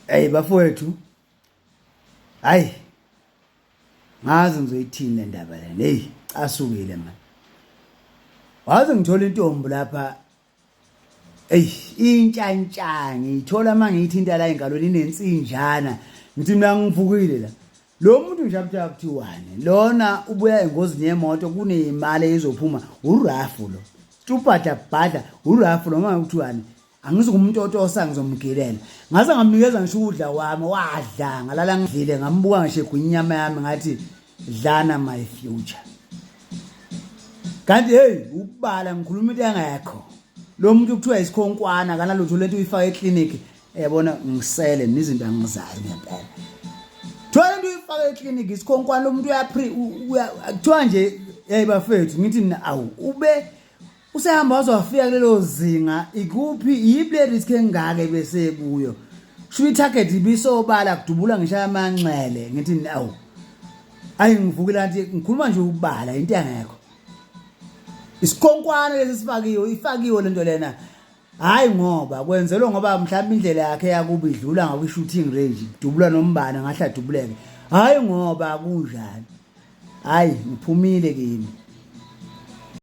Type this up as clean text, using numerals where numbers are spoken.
Hey bafowethu. Hayi. Ngazi ngizoyithini le ndaba le. Hey, casukile man. Waze ngithola intombi lapha. Ey, intshantsha ngiyithola mangiyithinta la engalweni inensinjana. Ngithi mina ngivukile la. Lo muntu nje akuthiwa kuthiwani? Lona ubuya engozini yemoto kunemali ezophuma urafu lo. Tupata bhadla urafu lo manje kuthiwani? Angizukumtotosa ngizomgilela. Ngaze ngamnikeza ngisho ukudla kwami wadla ngalala ngidlile ngambuka ngisho egwinya inyama yami ngathi dlana my future. Kanti hey ukubala ngikhuluma into engekho. Lo muntu kuthiwa isikhonkwana kanalutho lento uyifaka eclinic yabona ngisele nezinto angizazi ngempela. Kuthiwa lento uyifaka eclinic isikhonkwana lo muntu uyapri kuthiwa nje hey bafethu ngithi mina awu ube Usehamba waze wafika kulelo zinga ikuphi yiphi le risk engaka bese kuyo. Sho i-target ibisobala kudubula ngisho amanxele ngithi awu. Ayi ngivukile athi ngikhuluma nje ukubala into engekho. Isikhonkwane lesi sifakiwe ifakiwe lento lena. Hayi ngoba kwenzelwa ngoba mhlawumbe indlela yakhe yakuba idlula ngakwi shooting range kudubula nombane ngahle adubuleke. Hayi ngoba kunjani. Hayi ngiphumile kimi.